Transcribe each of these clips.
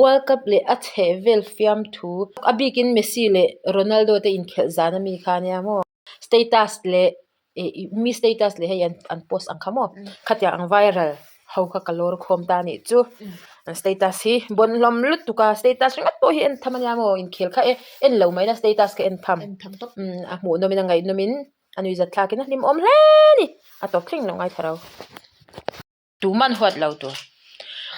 World Cup leh a chhehvel fiamthu a bikin Messi leh Ronaldo te inkhelh zan ami kha ania maw status leh ih mi status leh hei an post ang kha maw khatiang ang viral ho kha ka lawr khawm ta anih chu an status hi bawn hlawm lutuk a status ringawt pawh hi en tham ania maw inkhel kha e en lo mai la status kha en tham a hmuh nawm in a ngaihnawm in a nuihzat thlak in a hlimawm hle a ni a tawp thleng lo ngaithla ro. Tuman huat lo tur.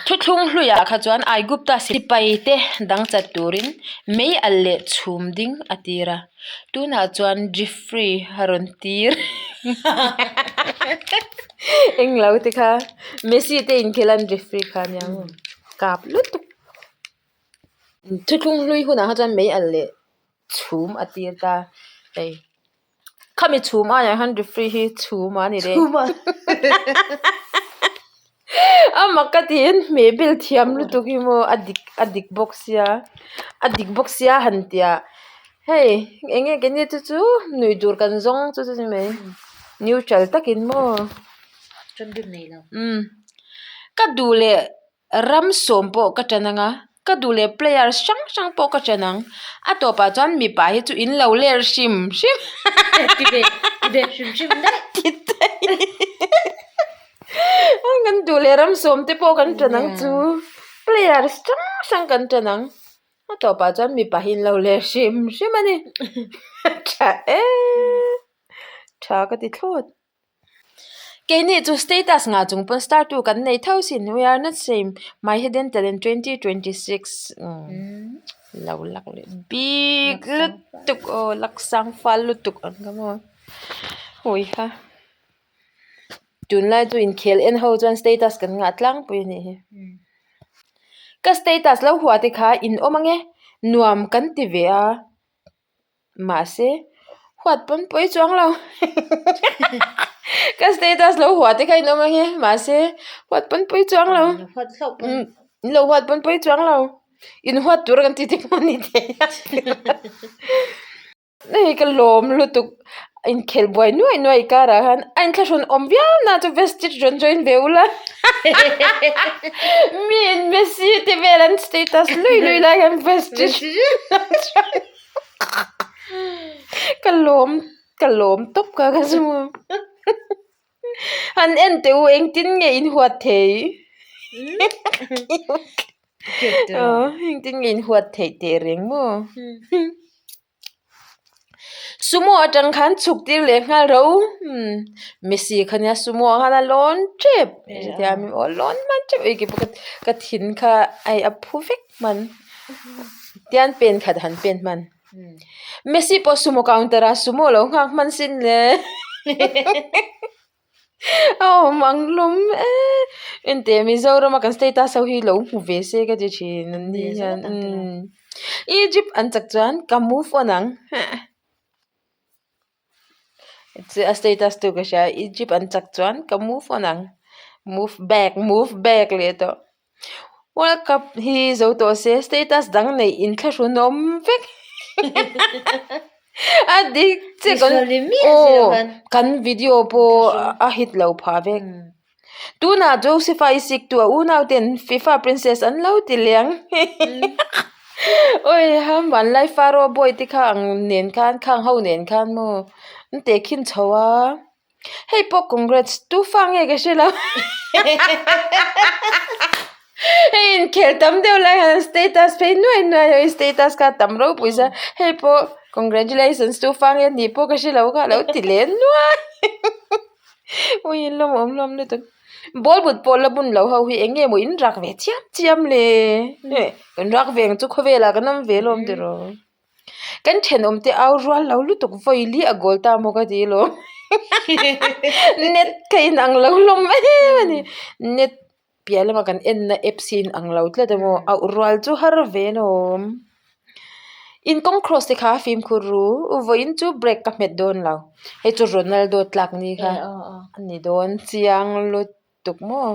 Thuthlung hluiah kha chuan Aigupta sipaite dang chat turin mei alh leh chhum ding a tir a, tunah chuan Jeffrey a rawn tir. Englo te kha Messi te inkhelh an Jeffrey kha ania maw kap lutuk. Thuthlung hlui hunah kha chuan mei alh leh chhum a tir ta hei. Khami chhum aiah hian referee hi chhum a ni le. A mak ka tiin hmeh bel thiam lutuk hi maw a dik a dik bawk sia a dik bawk sia han tia hei eng nge keini chu chu nuih tur kan zawng chu chu ni mai neutral takin maw umm ka duh leh. Ram sawm pawh ka ṭan ang a, ka duh leh players hrang hrang pawh ka ṭan ang. A tawpah chuan mipa hi chu in lo ler hrim hrim. Ti ve, ti ve hrim hrim daih. Ti daih. Kan duh leh ram sawm te pawh kan ṭan ang chu. Players hrang hrang kan ṭan ang. A tawpah chuan mipa hi in lo ler hrim hrim a ni. Ṭha e, ṭha ka ti thlawt. Keini chu status ngah chung pawn star tu kan nei tho sin we are not same my hidden talent 2026 lo lak leh bik lutuk aw lak sang fal lutuk ang ka maw hui kha tunlai chu inkhel en ho chuan status kan ngah tlangpui a nih hi ka status lo hua te kha in awm ange nuam kan ti ve a. Mahse, huat pawn pawi chuang lo. Ka status lo huah te kha in awm ang e. Mahse, huat pawn pawi chuang lo. In lo huat pawn pawi chuang lo. In huat tur kan ti te pawh a ni thei a. Hei ka lawm lutuk. Inkhelh buai nuai nuai karah khan a inthlahrun awm viau na chu vestige rawn join ve ula. Mi in Messi te vel an status lui lui lai khan vestige rawn join. Ka lawm ka lawm tawp ka ka chu han en teh u engtin nge in huat thei engtin nge in huat theih teh reng maw sumo atang khan chhuk tir leh nghal ro Messi kha nia sumo ah khan a lawn tep aw lawn hman tep ka thin kha a phu vek hman. Tian pen khat han pen hman. Messi pawh sumo counter a sumo lo nghak hman sin le. A awm ang hlawm e. Enteh Mizoram a kan status ho hi lo hmu ve se ka ti thin an ni hian. Egypt an chak chuan ka move on ang. A status tu ka hria Egypt an chak chuan ka move on ang move back move back leh tawh world cup hi zo tawh se status dang neih inthlahrun awm vek a dik chiah kan aw kan video pawh a hit lo phah vek. Tunah Josepha i sik tu a unau ten FIFA princess an lo ti leng Oi ham vanlai Pharaoh boy te kha ang nen khan khang ho nen khan maw an tehkhin chho a hei pawh congrats tu fa nge ka hre lo hei inkhel tam deuh lai hian status phei nuai nuai a status kha tam ropui sia hei pawh congratulations tu fa nge nih pawh ka hre lo kha a lo ti leh nuai. Ui in lawm awm hlawm lutuk ball but pawh la bun lo ho hi eng nge maw in rak ve chiam chiam le kan rak ve ang chu khawvel ah kan awm ve alawm tiraw kan thenawm te au rual lo lutuk vawi li a goal ta maw ka ti alawm net kha in ang lo hlawm em a ni net piah lama kan enna apps hi in ang lo tlat emaw auh rual chu har ve alawm in kawng cross te kha fimkhur ru vawiin chu break ka hmet dawn lo hei chu Ronaldo tlak ni kha a ni dawn chiang lutuk maw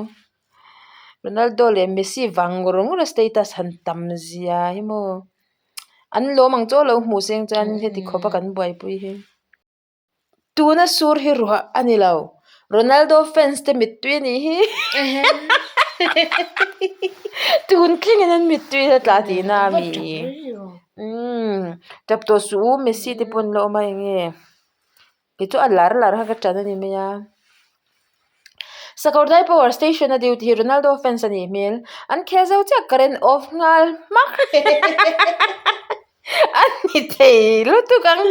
Ronaldo leh Messi vang ngawr ngawr a status han tam zia hi maw an lawm ang chu a lo hmuh seng chuan heti khawp a kan buaipui hi. Tuna sur hi ruah a ni lo. Ronaldo fans te mittui a nih hi. Tun thlengin an mittui a tla tihna a mi. Umm tap tawh suh u Messi te pawh an la awm a enge kei chu a lar lar kha ka tan a ni mai a. Sakawrdai power station a duty hi Ronaldo fans a nih hmel an khel zo chiah current off nghal hmak a ni thei lutuk ang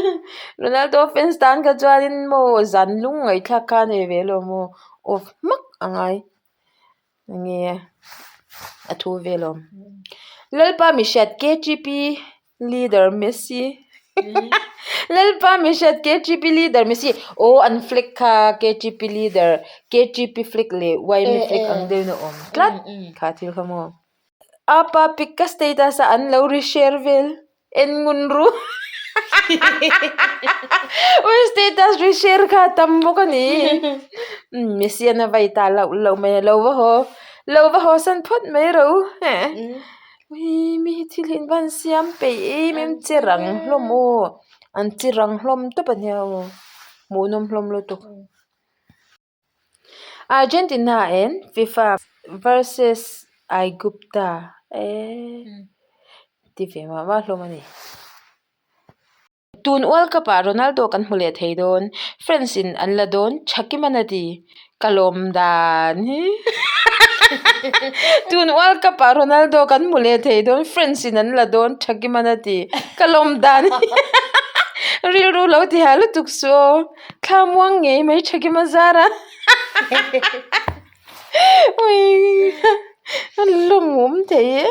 Ronaldo fans tan kha chuanin maw zan lung ngaihthlak kha a nei ve lo maw off hmak a ngai. Nge a thu vel awm. Lalpa mihriat KTP leader Messi Lalpa mihriat KTP leader Messi aw an flag kha KTP leader KTP flag leh YMA flag ang deuhin a awm tlat kha thil kha maw. Apa pic ka status a an lo ri share vel. En ngun ru. Ui status ri share kha a tam bawk a ni. Messi an a vai ta loh loh mai a lo va haw lo va haw san phawt mai rawh u. Ui mi hi thil hi an va han siam peih em em che rang hlawm aw an che rang hlawm tawp a nia aw hmuhnawm hlawm lutuk. Argentina and FIFA versus Aigupta eee ti ve mah mah hlawm a ni. Tun World Cup ah Ronaldo kan hmu leh thei dawn, France in an la dawn tha kim a na ti, ka lawm dan hi Tun World Cup ah Ronaldo kan hmu leh thei dawn, France in an la dawn tha kim a na ti, ka lawm dan hi rilru lo ti ha lutuk suh aw. Thla muang ngei mai tha kim a zar a ui a lawmawm thei e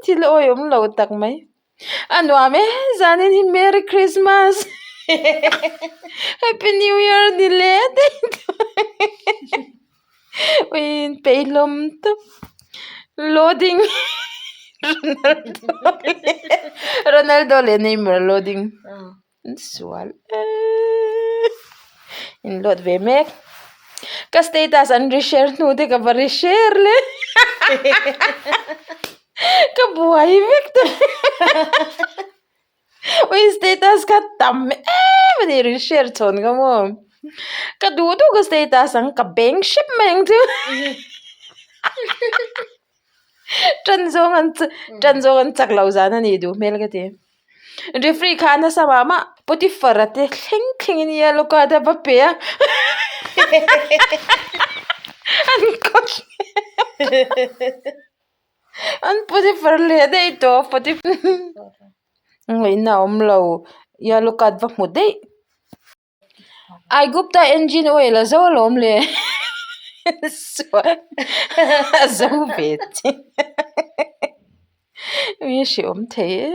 thil awihawm lo tak mai a nuam e zanin hi merry christmas happy new year ni leh daih tawh ui inpeihhlawm tawp loading Ronaldo Ronaldo leh Neymar loading. An sual eee in load ve mek ka status an ri share hnu te ka va ri share le ka buai vek ta ui status kha tam em a ni ri share chhawn ka maw ka duh duh ka status ang ka beng hrep mai ang chu tan zawng an tan zawng an chak loh zan a nih duh hmel ka ti. Referee kha a nasa mah mah Potiphar a te thleng thleng in yellow card a va pe a an kawt an Potiphar leh daih tawh Potiphar ngaihna a awm lo yellow card va hmu daih. Aigupta engine oil a zo alawm le a zo ve che mi hreawm thei e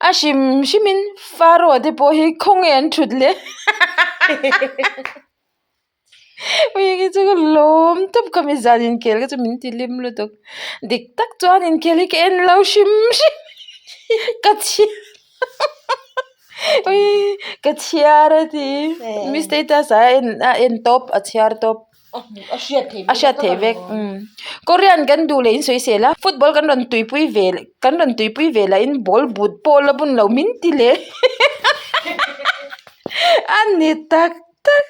a hrim hrim in Pharaoh te pawh hi khawnge an thut le ui khi chu ka lawm tawp ka mi zan inkhel kha chu min ti hlim lutuk dik tak chuan inkhel hi ka en lo hrim hrim ka chhiar ui ka chhiar a ti mi status ah a en a en tawp a chhiar tawp a hriat theih vek korean kan duh leh in sawisel a football kan rawn tuipui ve kan rawn tuipui ve lah in ball but pawh la bun lo min ti leh a ni tak tak.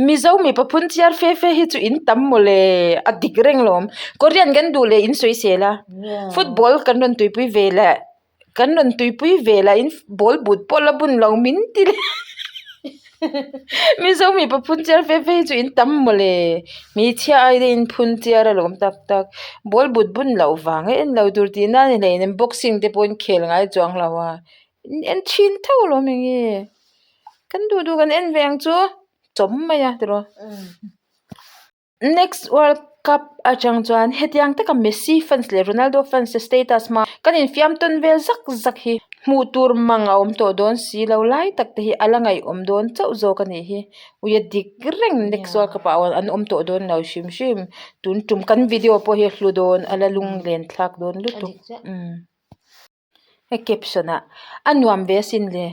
Mizo mipa phun chiar fe fe hi chu in tam mawle a dik reng lawm Korean kan duh leh in sawisel a football kan rawn tuipui ve leh kan rawn tuipui ve lah in ball but pawh la bun lo min ti leh Mizo mipa phun chiar fe fe hi chu in tam mawle hmeichhia ai deuhin phun chiar alawm tak tak ball but bun loh vang a en lo tur tih nan a ni hleinem boxing te pawhin khel ngai chuang lo a in en thin tho alawm enge. Kan duh duh kan en ve ang chu chawm mai a tiraw. Next world cup atang chuan hetiang taka Messi fans leh Ronaldo fans te status hma kan infiam tawn vel zak zak hi hmuh tur mang a awm tawh dawn si lo lai tak te hi a la ngaihawm dawn chauh zawk a nih hi. Ui a dik reng next world cup ah an awm tawh dawn lo hrim hrim tun tum kan video pawh hi a hlu dawn a la lunglen thlak dawn lutuk. He caption ah a nuam ve asin le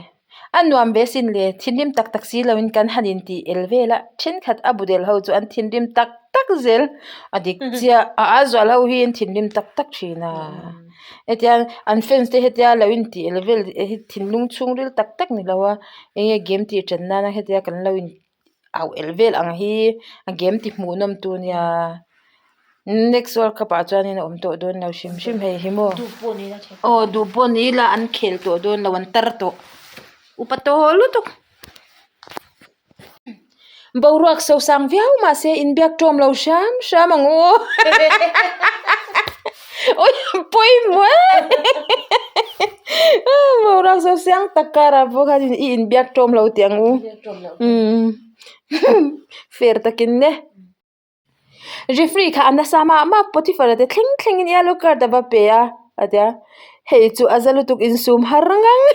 a nuam ve asin le thinrim tak tak si loin kan han intih el vel a thenkhat a bu del ho chu an thinrim tak tak zel a dik chiah a a zual ho hi an thinrim tak tak thin a hetia an fans te hetia lo intih el vel hi thinlung chhungril tak tak ni lo a enge game tih tan nana hetia kan lo in. Au el vel ang hi a game ti hmuh nawm tu nia next world cup ah chuanin a awm tawh dawn lo hrim hrim hei hi maw aw duh pawh ni ila an khel tawh dawn lo an tar tawh upa tawh lutuk boruak sosang viau mahse inbiak tawm lo hram hram ang u awi pawimawh e boruak sosang tak karah pawh khan i inbiak tawm lo tih ang u fair takin ne referee kha a nasa mah mah Potiphar te thleng thlengin yellow card a va pe a a tia hei chu a za lutuk insum har ngang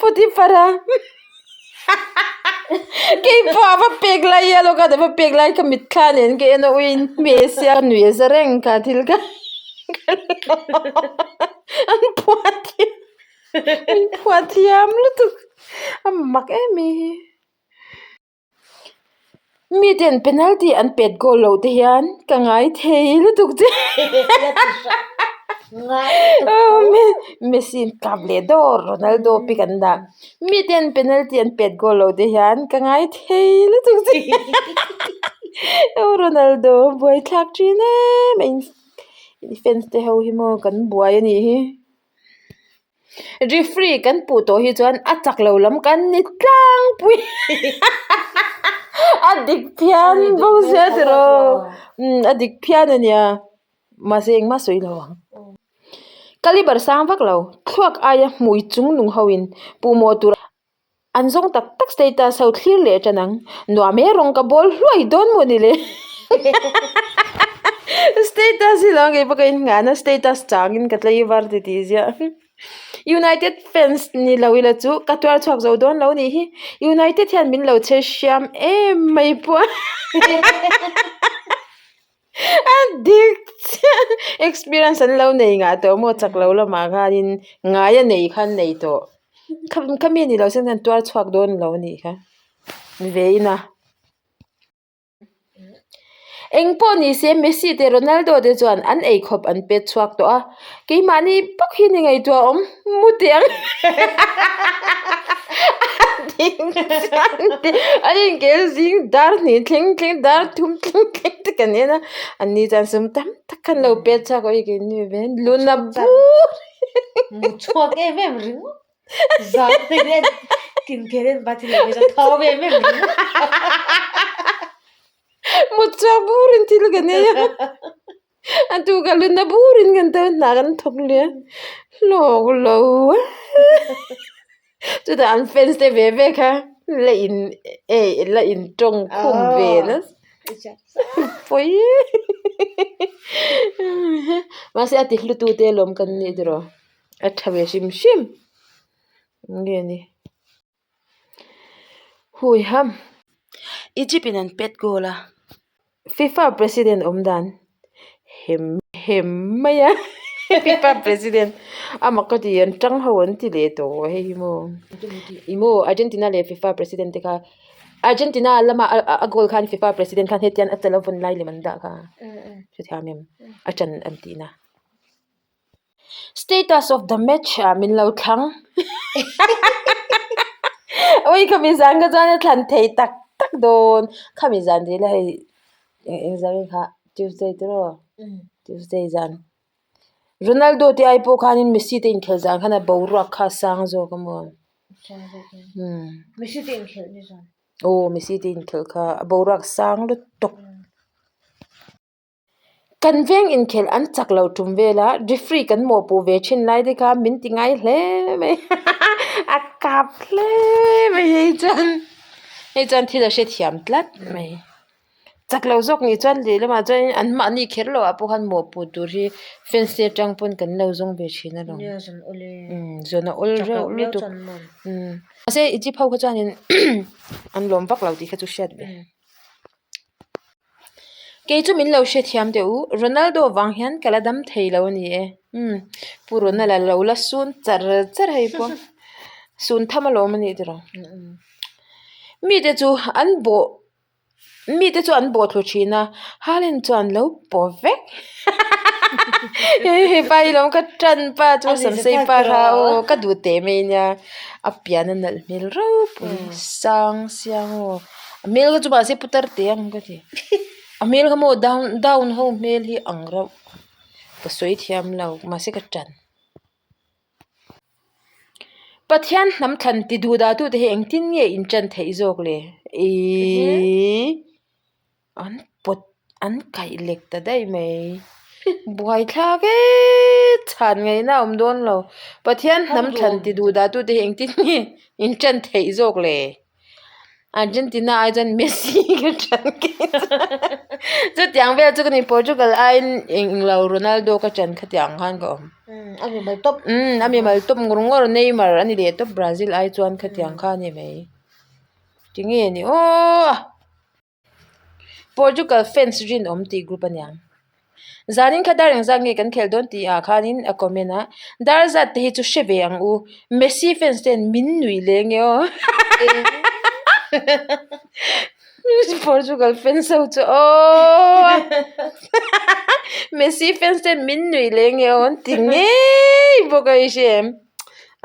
Potiphar a. Keipawh a va pek lai yellow card a va pek lai ka mitthla nen ka en a uiin hmeh sia ka nuih a za reng kha thil kha an phuah thiam an phuah thiam lutuk a mak em mai hi. Miten penalty an pet goal loh te hian ka ngai thei lutuk che Messi in kap leh dawr Ronaldo pic an dah miten penalty an pet goal loh te hian ka ngai thei lutuk che Ronaldo buaithlak thin em a in fans te ho hi maw kan buai a nih hi. Referee kan puh tawh hi chuan a chak lo lam kan ni tlangpui a dik phian bawk sia tiraw umm a dik phian a nia mahse engmah sawi lo ang caliber sang vak lo thluak aia hmui chung nung ho in puhmawh tur An zawng tak tak status ho thlir leh tan ang. Nuam e rawng ka bawl hluai dawn maw ni le. Status hi lo ngei bawk a inngahna status changin ka tlei var ti tih ziah. United fans ni lo ila chu ka tuar chhuak zo dawn lo nih hi. United hian min lo chhe hriam em mai pawh a. A dik chiah experience an lo nei ngah tawh maw chak lo lamah khanin ngai a nei kha an nei tawh khami ni lo sen an tuar chhuak dawn lo a nih kha ve in a engpawh ni se Messi te Ronaldo te chuan an eikhawp an pet chhuak tawh a keimahni bawk hi ni ngaihtuah awm mu teh ang an inkel zing dar hnih thleng thleng dar thum thleng thleng te kan en a an ni chuan sum tam tak khan lo pet chhuak a ui keini ve luna bur mu chhuak em em ringawt zan te hian inkhel en va thil ang thau em em ringawt. Mu chhuak burin thil kan ei a. A tu ka luna burin kan tel hna kan thawk leh a hlawk lo a chutah an fans te ve ve kha la in ei la in tawng khum ve nasa pawi mahse a ti hlu tu te lawm kan nih tiraw a tha ve hrim hrim nge ni. Hui ham. Egypt in an pet goal a. FIFA president awm dan hem hem mai a. FIFA president a mak ka ti an tang ho an ti leh tawh hei hi maw. Ih maw Argentina leh FIFA president te kha Argentina lama a goal khan FIFA president khan hetiang a chala vawn lai lem an dah kha. Hrethiam em? A ṭan an tihna. Status of the match ah min lo thlang ui khami zan kha chuan a thlan thei tak tak dawn khami zan tih ila hei eng zan nge kha tuesday te rawh tuesday zan Ronaldo te ai pawh khanin Messi te inkhelh zan khan a boruak kha a sang zawk a maw aw Messi te inkhelh kha a boruak a sang lutuk. Kan veng inkhelh an chak lo tum vel a, referee kan mawhpuh ve thin lai te kha min ti ngai hle mai a kap hle mai hei chuan hei chuan thil a hrethiam tlat mai. Chak lo zawk nih chuan lehlamah chuan an mahni kher loh ah pawh khan mawhpuh tur hi fans te atang pawn kan lo zawng ve thin alawm. Zawn a awl reuh lutuk mahse Egypt ho kha chuanin an lawm vak lo tih kha chu hriat ve. Kei chu min lo hrethiam teh u, Ronaldo vang hian ka la dam thei lo a ni e. Umm, Pu Ronald a lo la sun char char hei pawh. Sun tham alawm a nih tiraw. Mite chu an bawh, mite chu an bawh thlu thin a, Haaland chuan lo pawh vek. He pa hi lawm ka tan pa chu samsei pa kha aw ka duh teh mai nia a pian a nalh hmel ropui sang siang aw a hmel kha chu mahse putar teh ang ka ti a hmel kha maw down down ho hmel hi ang reuh ka sawi thiam lo mahse ka tan. Pathian hnam thlan ti duh dah tute hi engtin nge in tan theih zawk le ihh. An pawt an kaih lek ta daih mai. Buaithlak e chhan ngaihna a awm dawn lo. Pathian hnam thlan ti duh dah tute hi engtin nge in tan theih zawk le? Argentina ai chuan Messi ka tan kei chuan. Chutiang vel chu ka ni Portugal aiin englo Ronaldo ka tan khatiang khan ka awm. A mi mal tawp. Umm a mi mal tawp ngawr ngawr Neymar a ni leh tawp Brazil ai chuan khatiang kha a ni mai. Tinge ni aw. Portugal fans rinawm tih group a niang. Zanin kha dar engzat nge kan khelh dawn tih ah khanin a comment a, dar zat te hi chu hre ve ang u, Messi fans ten min nuih leh nge aw Portugal fans ho chu aww Messi fans ten min nuih leh nge aw an ti ngei bawk a i hre em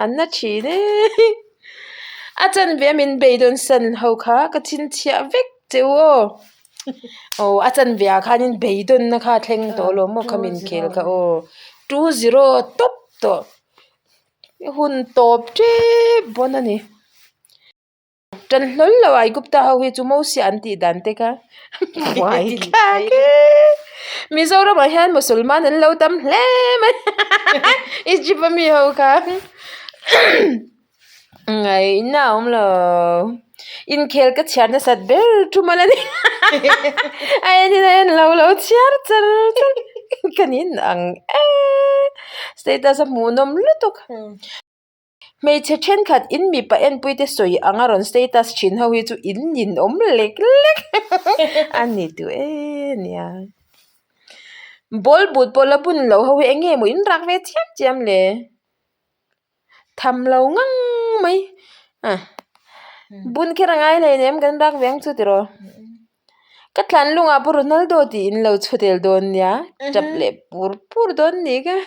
an na thin e. A chanve a min beidawn san ho kha ka chhinchhiah vek che u aw. Aw a chanve ah khanin beidawnna kha a thleng tawh alawm maw kha min khel kha aw. 2-0 tawp tawh hun tawp tep bawn a ni. Tan hlawl lo Aigupta ho hi chu Mosia an tih dan te kha buai thlak e. Mizoramah hian Musulman an lo tam hle mai Egypt a mi ho kha. Ngaihna a awm lo. Inkhel ka chhiar nasat ber thu mal a ni. A en in a en lo lo chhiar char char ka nin ang e. Status a hmuhnawm lutuk. Hmeichhe thenkhat in mipa enpui te sawi anga rawn status thin ho hi chu in ninawm lek lek a ni duh e nia. Ball but pawh la bun lo ho hi eng nge maw in rak ve chiam chiam le. Tham lo ngang mai a bun kher a ngai hlei nem kan rak ve ang chu tiraw. Ka thlan lungah pawh Ronaldo tih in lo chhu tel dawn nia tap leh pur pur dawn ni ka.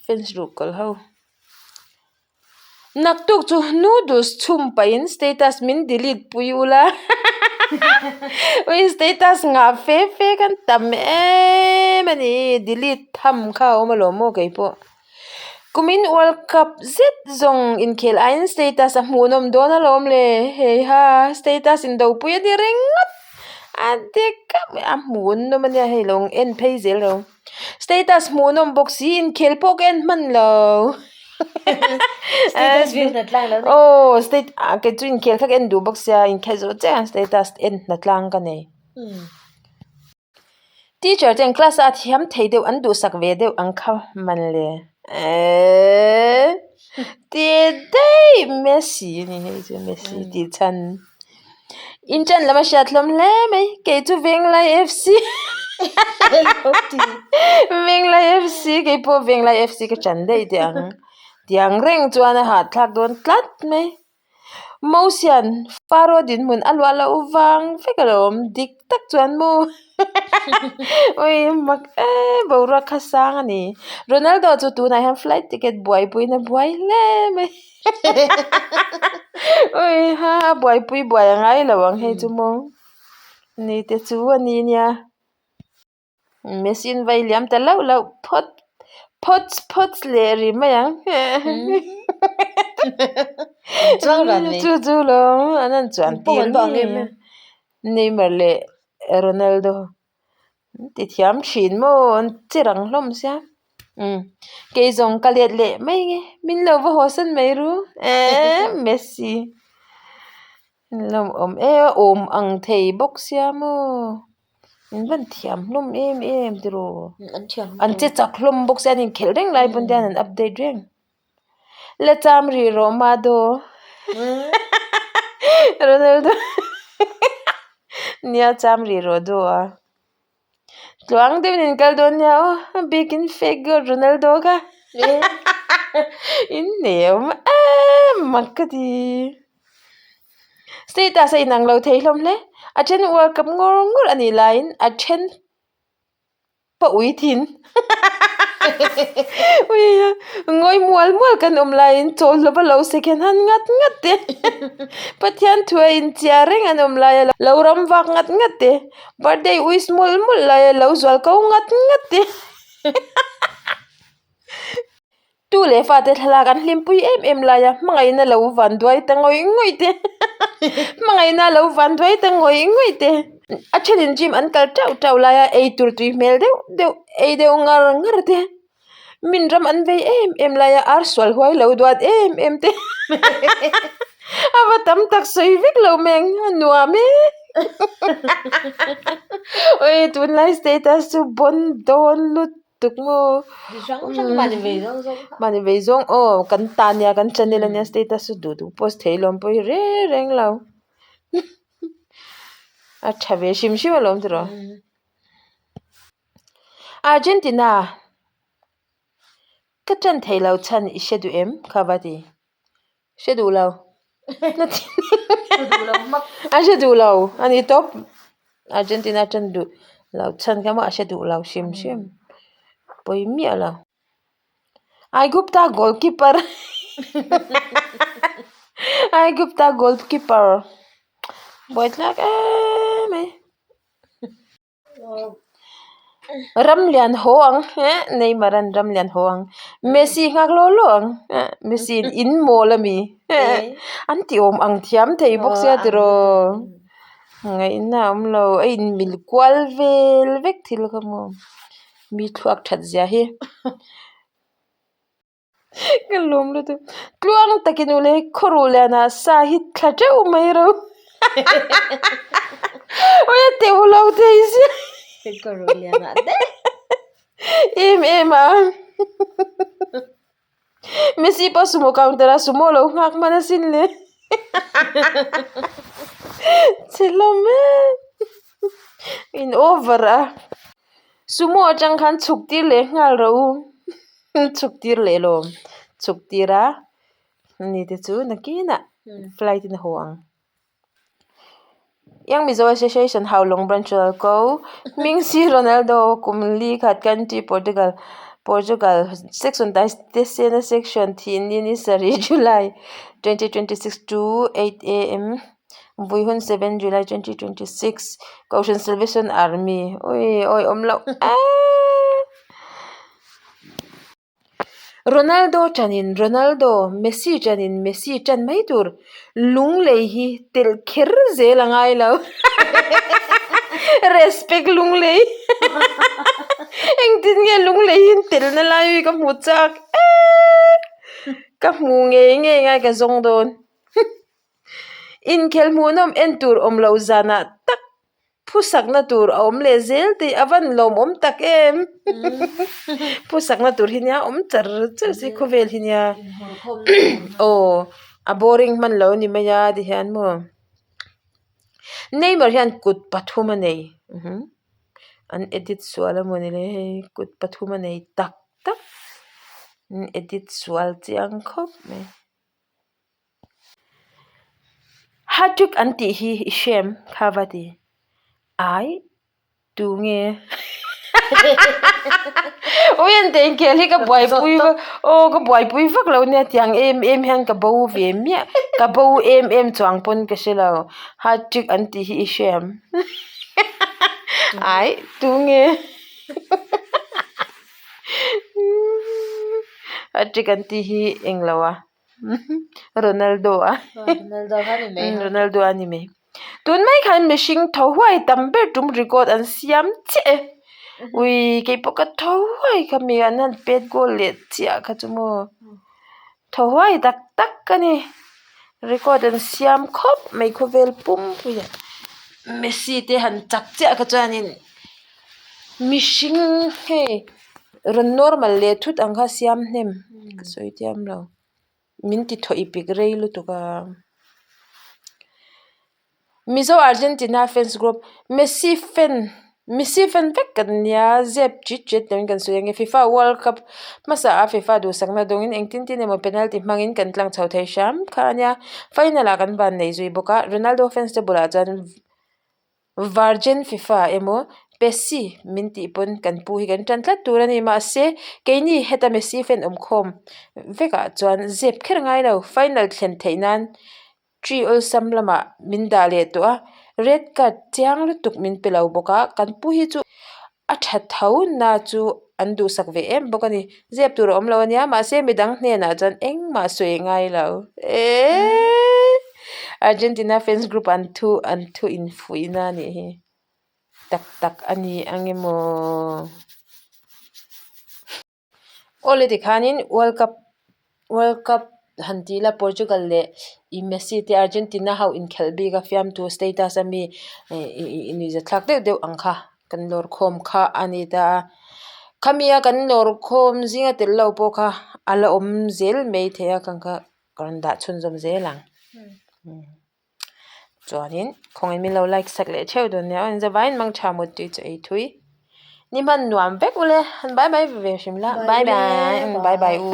Fans ruh kawlh ho. Naktuk chu noodles chhum pahin status min delete pui ula ui status ngah fe fe khan tam em a ni delete tham kha a awm alawm maw keipawh. Kumin world cup zet zawng inkhel aiin status a hmuhnawm dawn alawm le heiha status indopui a ni ringawt a dik a hmuhnawm a nia hei lo en phei zel lo. Status hmuhnawm bawk si inkhel pawh ka en hman lo. Status view hna tlang lo. Aw state ah kei chu inkhel kha ka en duh bawk sia inkhel zawh chiah hian status en hna tlang ka nei. Teacher ten class a thiam thei deuh an duhsak ve deuh ang kha man le. Eeeee ti daih Messi a ni hei chu Messi tih chhan. In ṭan lam a hriat hlawm hle mai kei chu Venglai FC Venglai FC kei pawh Venglai FC ka ṭan daih teh ang tiang reng chuan a hahthlak dawn tlat mai Mosian Faro dinhmun a luah loh vang vek a lo awm dik tak chuan maw ui mak em boruak kha sang a ni Ronaldo chu tunah hian flight ticket buaipuiin a buai hle mai. Ui ha a buaipui buai a ngai lo ang hei chu maw ni te chu a ni nia machine vai liam ta lauh lauh phawt phawt phawt leh ri mai ang chu chu lo an han chuan tir ngei a Neymar leh Ronaldo. An ti thiam thin maw an che rang hlawm sia umm kei zawng ka let leh mai nge min lo va haw san mai ru eee Messi an lo awm em a awm ang thei bawk sia maw an van thiam hlawm em em tiraw an che chak hlawm bawk sia an inkhelh reng lai pawn te hian an update reng. La cham rih rawh Mado Ronaldo nia cham rih rawh do a tluang deuhin in kal dawn nia aw a bikin fake goat Ronaldo kha in hne awm em mak ka ti status a inang lo thei hlawm hle a then world cup ngawr ngawr a nih laiin a then. Pa ui thin. Ui a, ngawi mual mual kan awm laiin chawl hlawp a lo second hand ngat ngat te. Pathian thu a inchhiar reng an awm lai a lo ram vak ngat ngat te. Birthday wish mawlh mawlh lai a lo zual ko ngat ngat te. Tu leh fate thlalak an hlimpui em em lai a, hmangaihna lo van duai ta ngawih ngawih te hmangaihna lo van duai ta ngawih ngawih te a thenin gym an kal teuh teuh lai a ei tur tui hmel deuh deuh ei deuh ngar ngar te min ram an vei em em lai a ar sual huai lo duat em em te a va tam tak sawi vek lo mai ang a nuam e awi tunlai status chu bawn dawn lut. Tuk maw? Hrang hrang mahni vei zawng zawng kha. Mahni vei zawng aw kan ta nia kan channel ania status chu duh duh post thei lawm pawh hi reng reng lo. A tha ve hrim hrim alawm tiraw. Argentina ka ṭan thei lo chhan i hre duh em kha va ti. Hre duh lo. A hre duh lo a ni tawp. Argentina tan duh lo chhan kha maw a hre duh lo hrim hrim. Pawi miah lo. Aigupta goalkeeper Aigupta goalkeeper buaithlak em mai. Ramlian haw ang eh Neymar an ramlian haw ang Messi nghak law law ang eh Messi in in mawl ami eh an ti awm ang thiam thei bawk sia tiraw ngaihna a awm lo a in mil kual vel vek thil kha maw mi thluak that zia hi. Ka lawm lutuk tluang takin ule khawruh lianah sa hi thla teuh mai ro awi a teuh lo thei sia Khawruh lianah daih em em a Messi pawh sumo counter ah sumo lo nghak hman asin le chhe hlawm em in over a sumo atang khan chhuk tir leh nghal rawh u. Chhuk tir leh lawm chhuk tir a ni te chu nakinah flight in a haw ang. Young Mizo Association Haulawng Branch Rual ko hming si Ronaldo kum li khat country Portugal Portugal section Taisena section thih ni ni sarih July 2026 to 8am vui hun 7 July 2026 Kohhran Salvation Army ui awi awm loh eeee. Ronaldo ṭanin Ronaldo, Messi ṭanin Messi ṭan mai tur Lunglei hi telh kher zel a ngai lo. Respect Lunglei. Engtin nge Lunglei hi telhna lai hi ka hmu chak eee. Ka hmu ngei ngei ngai ka zawng dawn. Inkhel hmuhnawm en tur awm loh zanah tak Phusakna tur a awm leh zel tih a van lawmawm tak em phusakna tur hi nia awm char char si khawvel hi nia aw a boring hman lo a ni mai a ti hian maw Neymar hian kut pathum a nei an edit sual a mawni le hei kut pathum a nei tak tak an edit sual chiang khawp mai. Hat-trick an tih hi i hrem kha va ti ai tu nge ui an teh inkhel hi ka buaipui vak aw ka buaipui vak lo nia tiang em em hian ka bo ve miah ka bo em em chuang pawn ka hre lo hat-trick an tih hi i hrem ai tu nge hat-trick an tih hi englo a. Ronaldo a Ronaldo kha ni mai Ronaldo a ni mai tun mai khan mihring tho huai tam ber tum record an siam chiah e ui keipawh ka tho huai kha mi an han pet goal leh chiah kha chu maw tho huai tak tak ka ni record an siam khawp mai khawvel pumpuiah Messi te han chak chiah kha chuanin mihring hei. Rawn normal leh thut ang kha siam hnem ka sawi thiam lo min ti thaw ipik rei lutuk a Mizo Argentina fans group Messi fan Messi fan vek kan nia zep chit chet tawhin kan sawi ange FIFA world cup hmasa a FIFA duhsakna dawngin engtin tin emaw penalty hmangin kan tlang chho thei hram kha ania final ah kan van nei zui bawk a Ronaldo fans te bulah chuan Virgin FIFA emaw Pessi min tih pawn kan pu hi kan tan tlat tur a ni. Mahse, keini heta Messi fan awmkhawm vekah chuan zep kher ngai lo. Final thlen theih nan Tree awlsam lamah min dah leh tawh a, red card chiang lutuk min pe lo bawk a, kan pu hi chu a tha tho na chu an duhsak ve em bawk a ni. Zep tur a awm lo a nia, mahse midang hnenah chuan engmah sawi ngai lo. Eeeee Argentina fans group an thu an thu infuihna a nih hi. Tak tak a ni ang emaw. Awle tikhanin World Cup World Cup han tih ila Portugal leh ih Messi te Argentina ho inkhelh bik a fiamtu status a mi ih nuihza thlak deuh deuh ang kha kan lawr khawm kha a ni ta a khami a kan lawr khawm zinga tel lo pawh kha a la awm zel mai thei a kang kha ka rawn dah chhunzawm zel ang. Chuanin khawngaih min lo like sak leh theuh dawn nia aw inzavaiin mangtha mut tui chu ei thui ni hman nuam vek ule han bye bye ve hrim la bye bye bye bye u.